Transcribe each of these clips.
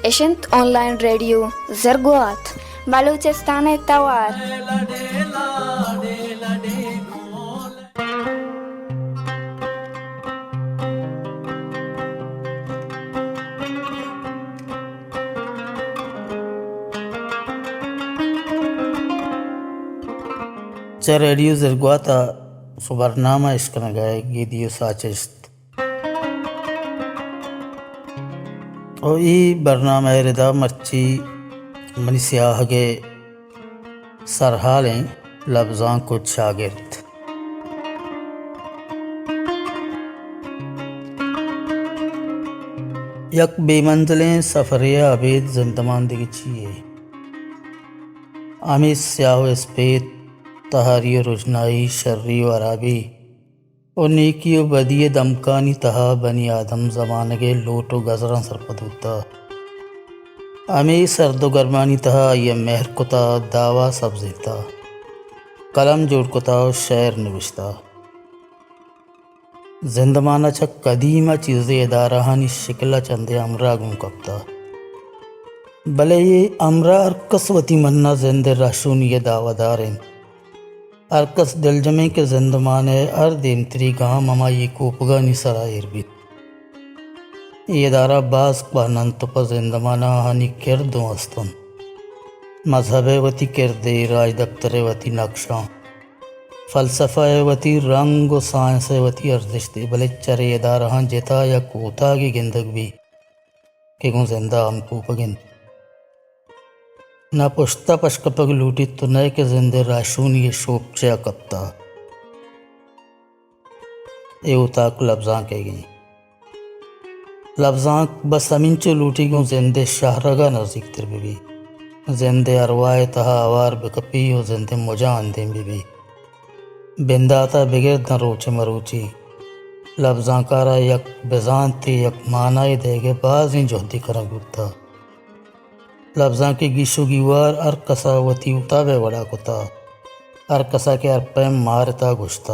اش انت on line radio زرگوات، بلوچستان ءِ توار۔ چہ ریڈیو زرگوات ءَ شما برنامہ اشکنگ ءَ ئے، گیدی ءُ ساچشت۔ ءُ اے برنامہ ءِ ردا مرچی منی سیاہگ ءِ سرحالیں لبزانک ءُ چاگرد۔ یک بے منزلیں سفرے ءَ ابید زندمان دگہ چی یے؟ ہمے سیاہ ءُ اسپیت، تہاری ءُ رژنائی، شری ءُ ہرابی، ءُ نیکی ءُ بدی ءِ دمکانی تہا بنی آدم زمانگ ءِ لوٹ ءُ گزراں سرپد بوتہ۔ ہمے سرد ءُ گرمانی تہا آئی ءَ مہر کتہ، داوا سبزینتہ، قلم جوڑ کتہ ءُ شعر نبشتہ۔ زندمان ءَ چہ قدیم ءَ چیزے ادارہانی شکل ءَ چندے ہمراہ گون کپتہ، بلے اے ہمراہ ہرکس وتی من ءَ زند ءِ رہشونی ءِ دعوی دار انت۔ ہرکس دلجم انت کہ زندمان ءِ ہر دیمتری گام ہمائی کوپگانی سرا ایر بیت۔ اے ادارہ باز کوہن انت ءُ پہ زندمان ءَ آہانی کرد اوں است انت۔ مذہب ءِ وتی کردے، راجدپتر ءِ وتی نقشاں، فلسفہ ءِ وتی رنگ ءُ سائنس ءِ وتی ارزشتے، بلے چرے ادارہاں جتا یک اوتاگے گندگ بیت کہ گوں زند ءَ ہمکوپگ انت۔ نہ پشت ءَ پشکپگ لوٹیت ءُ نئے کہ زند ءِ رہشونی ءِ شوپچہ ءَ کپتہ۔ اے اوتاک لبزانک ئیگ انت۔ لبزانک بس ہمینچو لوٹی گوں زند ءِ شہرگ ءَ نزیکتر بہ بی، زند ءِ ارواہ ءِ تہا ہوار بہ کپی ءُ زند ءِ مجاں اندیم بہ بی۔ بندات ءَ بگر داں روچ ءِ مروچی لبزانکار ءَ یک بزانتے، یک مانائے دئیگ ءِ بازیں جہدے کنگ بوتہ۔ لبزانک ءِ گیش ءُ گیوار ہر کس ءَ وتی اوتاب ءِ وڑا کتہ، ہر کس ءَ کہ ہر پیم مارتہ گوشتہ۔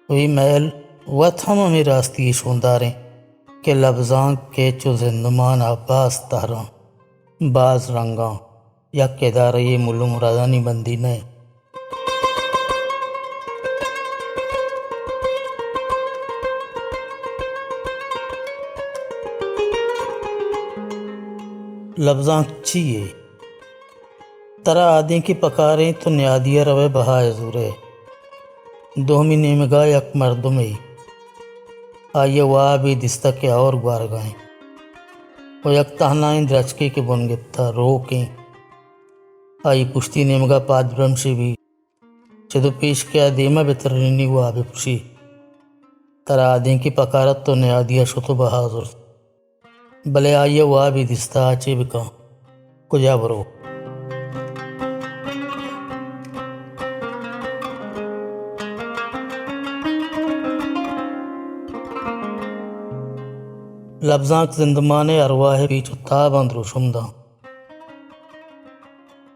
ءُ اے مئیل وت ہم ہمے راستی ءِ شوندار انت کہ لبزانک کیچ ءُ زندمان ءَ باز تہراں، باز رنگاں، یک ادارہ یے مول ءُ مرادانی بندی نہ انت۔ لبزانک چی یے؟ ترا آدینکے پکاریں تو نیادی ءَ روئے بہا ءَ زورئے۔ دومی نیمگ ءَ یک مردمے، آئی ءَ وابے دیستہ کہ ہور گوارگ ءَ انت ءُ یک تہنائیں درچکے کہ بن گپتہ، روک انت۔ آئی پشتی نیمگ ءَ پادبرمشے بیت۔ چد ءُ پیش کہ آ دیم ءَ بہ ترینی، واب ءَ پرشی، ترا آدینکے پکار ات، تو نیادی ءَ شت ءُ بہا زرت۔ بلے آئی ءَ وابے دیستہ، آ چے بکن؟ کجا برو؟ لبزانک زندمان ءِ ارواہ ءِ پیچ ءُ تاباں دروشم داں۔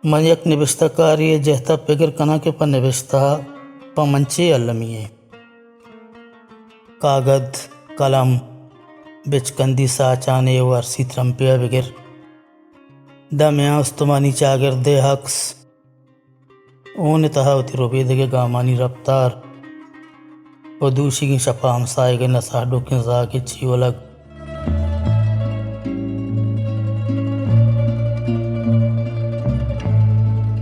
من یک نبشتہ کارے ءِ جہت ءَ پگر کناں کہ پہ نبشتہ پہ من چے المی انت۔ کاگد، قلم، بچکندی ساچانے ءُ ارسی ترمپے ءَ بگر داں میان استمانی چاگرد ءِ عکس، ہون ءِ تہا وتی ربیدگ ءِ گامانی رپتار ءُ دوشیگیں شپ ءَ ہمساہگ ءِ نساڈوکیں زاگ ءِ چیولگ۔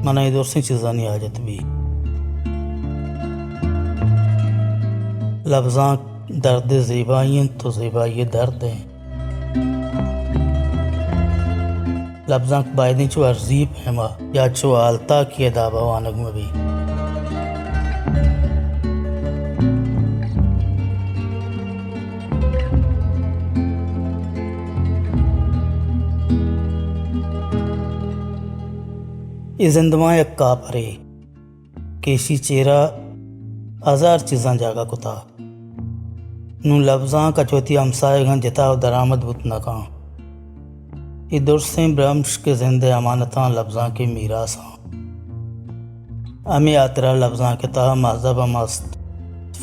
من ءَ اے درسیں چیزانی حاجت بی۔ لبزانک درد ءِ زیبائی انت ءُ زیبائی ءِ درد انت۔ لبزانک بایدیں چو ارزی ءِ پیم ءَ یا چو ہالتاکے ءِ داب ءَ وانگ مہ بی۔ اے زندمان یک کاپرے کہ ایشی چیرا ہزار چیزاں جاگہ کتہ۔ نوں لبزانک اچ وتی ہمساہگاں جتا ءُ درآمد بوت نہ کن۔ اے درسیں برمش کہ زند ءِ امانتاں، لبزانک ءِ میراثاں۔ ہمے ہاترا لبزانک ءِ تہا مذہب ہم است،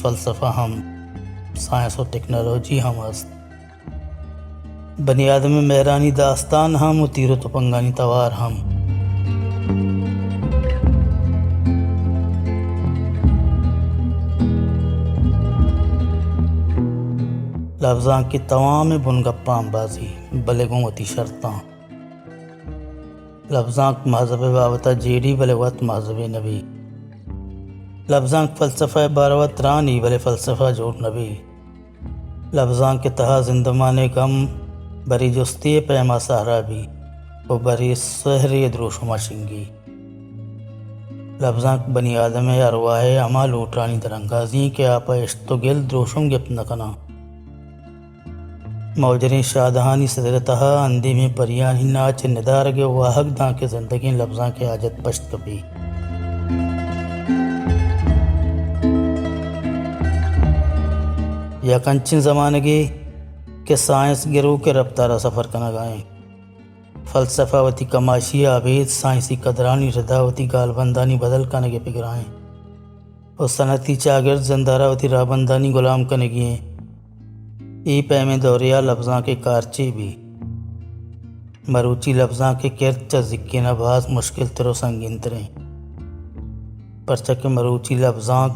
فلسفہ ہم، سائنس ءُ ٹیکنالوجی ہم است۔ بنی آدم ءِ مہرانی داستان ہم و تیر و تپنگانی توار ہم۔ لبزانک ءِ توام بنگپاں بازی، بلے گوں وتی شرطاں۔ لبزانک مہذب ءِ بابت ءَ جیڑی، بلے وت مہذبے نہ بی۔ لبزانک فلسفہ ءِ بارو ءَ ترانی، بلے فلسفہ جوڑ نہ بی۔ لبزانک ءِ تہا زندمان ءِ گم برے جستے ءِ پیما سہرا بی و برے سحرے ءِ دروشما شنگی۔ لبزانک بنی آدم ءِ ارواہ ءِ ہما لوٹانی درانگازی انت کہ آ پہ اشت و گل دروشم گپت نہ کناں۔ موجریں شادہانی سدر ءِ تہا اندیمیں پریانی ناچ ءِ ندارگ ءِ واہگ داں کہ زندگیں لبزانک ءِ حاجت پشت کپی۔ یک انچیں زمانگے کہ سائنس گروک ءِ رپتار ءَ سفر کنگ ءَ انت۔ فلسفہ وتی کماشی ءَ ابید سائنسی قدرانی ردا وتی گالبندانی بدل کنگ ءِ پگر ءَ انت۔ و صنعتی چاگرد زندارا وتی راہبندانی گلام کنگی انت۔ اے پیمیں دورے ءَ لبزانک ءِ کار چے بی؟ مروچی لبزانک ءِ کرد چہ زکین ءَ باز مشکل تر و سنگین تریں۔ پرچا کہ مروچی لبزانک،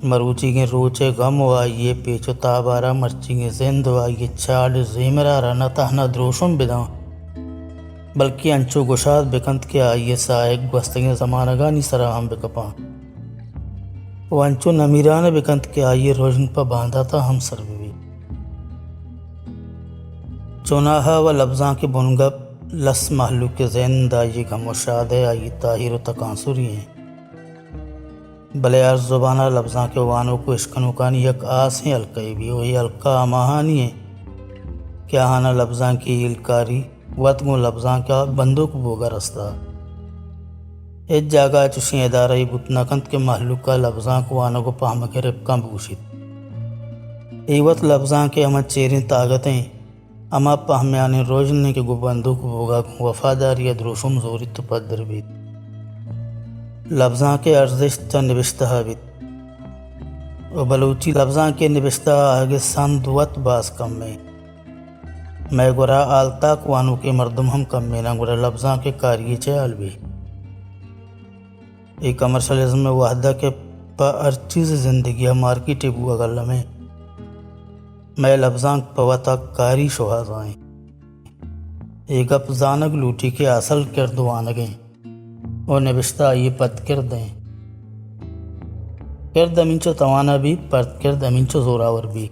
مروچیگیں روچ ءِ گم و آئی ءِ پیچ و تاب ءَ را مرچیگیں زند و آئی ءِ چاڑ و زیمر ءَ را نہ تہنا دروشم بداں، بلکیں انچو گشاد بکنت کہ آئی ءِ ساہگ گوستگیں زمانگانی سرا ہم بکپاں و انچو نمیرانہ بکنت کہ آئی ءِ رژن پہ بانداتاں ہم سر ببیت۔ چوناہا و لبزانک ءِ بنگپ لس مہلوک ءِ زند، آئی ءِ گم و شاد ءِ، آئی ءِ تاہیر و تکانسری انت۔ بلے ہر زبان ءَ لبزانک ءِ وانوک و اشکنوکانی یک ہاسیں حلقہ یے بی و اے حلقہ ہماہانی انت کہ آہان ءَ لبزانکی ہیلکاری وت گوں لبزانک ءَ بندوک بوگ ءَ رستہ۔ ہچ جاگہ ءَ چشیں ادارہ یے بوت نہ کنت کہ مہلوک ءَ لبزانک وانگ و پہمگ ءِ رپکاں بگوشیت۔ اے وت لبزانک ءِ ہما چیریں تاگت انت، ہما پہمیانیں رژن انت کہ گوں بندوک بوگ ءَ گوں وفاداری ءَ دروشم زوریت و پدر بیت۔ لبزانک ءِ ارزشت چہ نبشتہ ءَ بیت و بلوچی لبزانک ءِ نبشتہ آہگ ءِ سند وت باز کم انت۔ مئے گورا ہالتاک وانوکیں مردم ہم کمین انت، گڑا لبزانک ءِ کاری ءِ چے ہال بی؟ اے کمرشلزم ءِ وہد ءَ کہ پہ ہر چیز ءِ زندگی ءَ مارکیٹے بوگ الم انت، مئے لبزانک پہ وت ءَ کاری شوہاز ءَ انت۔ اے گپ زانگ لوٹی کہ اصل کرد وانگ انت و نبشتہ آئی ءِ پدکرد انت۔ کرد ہمینچو توانا بی، پدکرد ہمینچو زوراور بی۔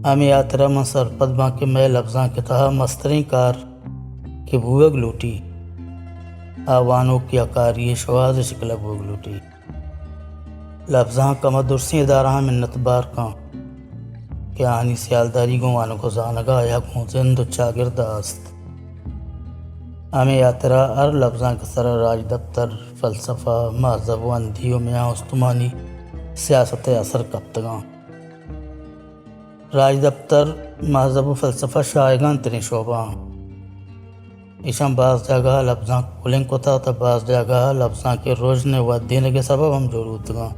ہمے ہاترا من سرپد باں کہ مئے لبزانک ءِ تہا مستریں کار کہ بوگ لوٹی، آ وانوک یا کاری ءِ شوہاز ءِ شکل ءَ بوگ لوٹی۔ لبزانک ہما درسیں ادارہاں منت بار کن کہ آہانی سیالداری گوں وانگ و زانگ ءَ یا گوں زند و چاگرد ءَ است۔ ہمے ہاترا ہر لبزانک ءِ سرا راجدپتر، فلسفہ، مہذب و ہندی و میان استمانی سیاست ءِ اثر کپتگاں۔ راجدپتر، مہذب و فلسفہ شاہگان تریں شعبہ آں۔ ایشاں باز جاگہ ءَ لبزانک پلنگ کتہ، تہ باز جاگہ ءَ لبزانک ءِ رژن ءِ ودینگ ءِ سبب ہم جوڑ بوتگاں۔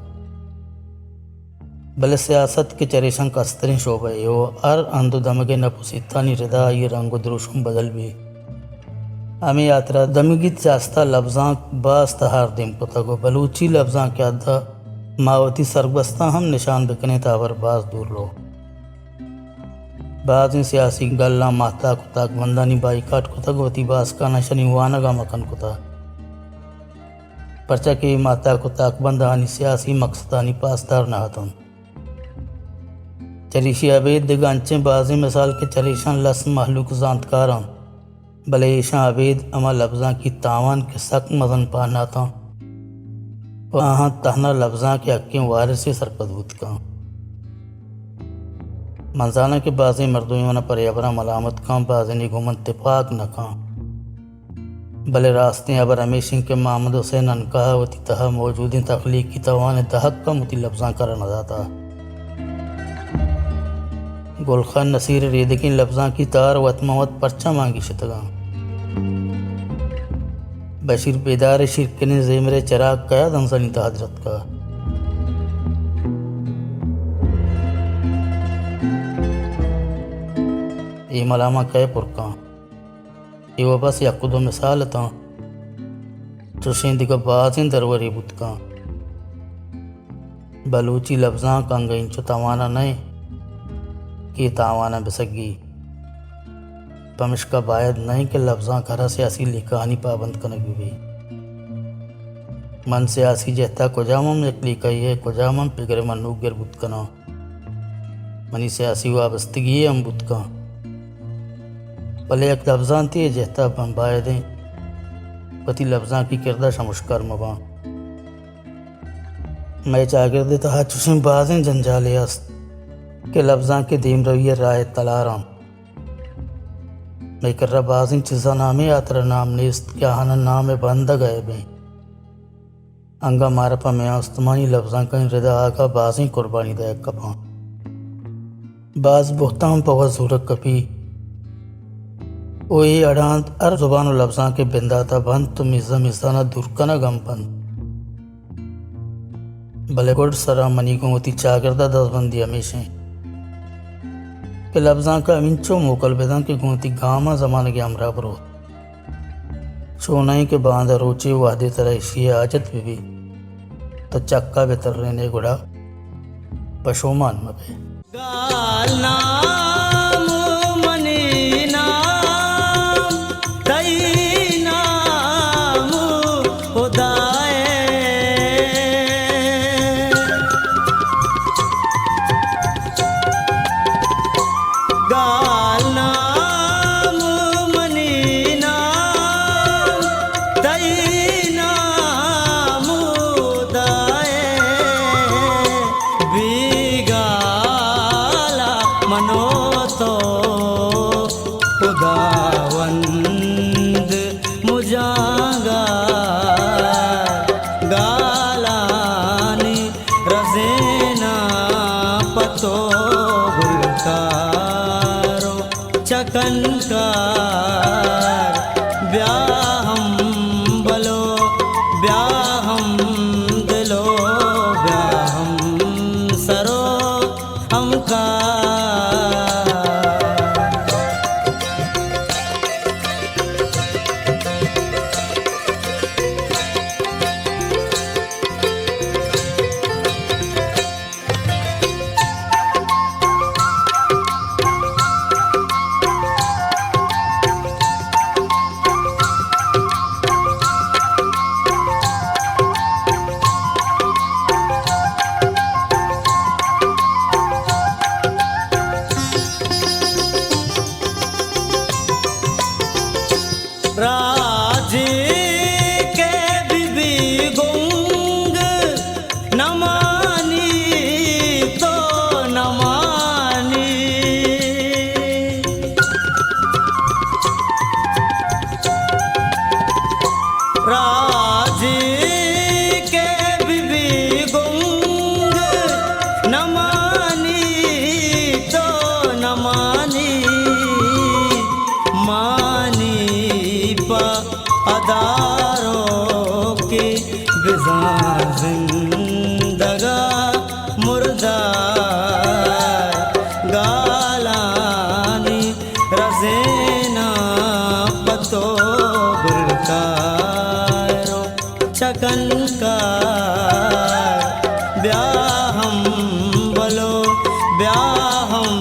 بلے سیاست کہ چریشاں کستریں شعبہ یے و ہر ہند و دمگ ءِ نپسیتانی ردا آئی ءِ رنگ و دروشم بدل بی۔ ہمے ہاترا دمگی سیاست ءَ لبزانک باز تہار دیم کتگ و بلوچی لبزانک ءِ حد ءَ ما وتی سرگوستاں ہم نشان بکنیں تہ ہبر باز دور رو۔ بازیں سیاسی گلاں ماہتاک و تاکبندانی بائیکاٹ کتگ و وتی باسکاناں اشانی وانگ ءَ مکن کتہ، پرچا کہ اے ماہتاک و تاکبند آہانی سیاسی مقصدانی پاسدار نہ اتنت۔ چریشی ءَ ابید دگہ انچیں بازیں مثال کہ چریشاں لس مہلوک زانتکار انت، بلے ایشاں ابید ہما لبزانکی تاوان کہ سک مزن پہناتاں و آہاں تہنا لبزانک ءِ حقیں وارثے سرپد بوت کن۔ من زاناں کہ بازیں مردمے من ءَ پرے ہبراں ملامت کن، بازینے گوں من تپاک نہ کن۔ بلے راستیں ہبر ہمیش انت کہ محمد حسین عنقا ءَ وتی تہا موجودیں تخلیقی توان ءِ دہک ہم وتی لبزانک ءَ را نہ داتہ۔ گل خان نصیر ءِ ریدگیں لبزانکی تہار وت ماں وت پرچا مانگیشتگاں۔ بشیر بیدار ءِ شیرکنیں زیمر ءِ چراگ کیا دنزانی تہا درتکہ؟ اے ملاماں کئے پر کن؟ اے وَ بس یک دو مثال اتاں، چوشیں دگہ بازیں دروری بوت کن۔ بلوچی لبزانک انگہ اینچو توانا نہ انت کہ اے تاوانا بسگی۔ پمشکا باید نہ انت کہ لبزانک ہرا سیاسی لیکہانی پابند کنگ بہ بیت۔ من سیاسی جہتا کجام ہم یک لیکہی ءِ کجام ہم پگر ءِ منوگر بوت کناں۔ منی سیاسی وابستگی ہم بوت کن، بلے یک لبزانتے ءِ جہتا من باید انت وتی لبزانکی کردا شمشکار مہ باں۔ مئے چاگرد ءِ تہا چوشیں بازیں جنجالے است کہ لبزانک ءِ دیمروی ءِ راہ ءِ تلار انت۔ مئے کرا بازیں چیزاں نامے ہاترا نام نیست کہ آہاناں نام ءِ بندگ ءَ بیں۔ انگہ مارا پہ میان استمانی لبزانکانی ردا آگا بازیں قربانی دئیگ کپاں۔ باز بہتام پہ وت زورگ کپی و اے اڑاند ہر زبان و لبزانکے بنداتا بنت و میزان میزانا دور کنگ ہم بنت۔ بلے گڈ سرا منی گوں وتی چاگردا دزبندی ہمیش انت کہ لبزانکا ہمینچو موکل بدنت کہ گوں وتی گاماں زمانگے ہمراہ بروت۔ چو نہ انت کہ باندا روچے وہدے ترا ایشی ءِ حاجت بہ بیت، تو چکا بہ ترین ئے گڑا پشومان مہ بئے۔ گال نام منی نام، تئی نام ہدائے۔ گال نام منی نام، تئی نام ہدائے۔ بے گالا من و تو ہداوند مجاں گال، گالانی رزیناں پہ تو گلکار و چکنکار۔ بیا ہم بلو، بیا ہم دلو، بیا ہم سرو ہمکار۔ راجے کہ بہ بی گنگ، نہ مانی تو نہ مانی۔ راجے کہ بہ بی گنگ، نہ مانی تو نہ مانی، مانی پہ ادارو کہ بزاں زندگا مردار۔ گالانی رزیناں پہ تو گلکار و چکنکار۔ بیا ہم بلو، بیا ہم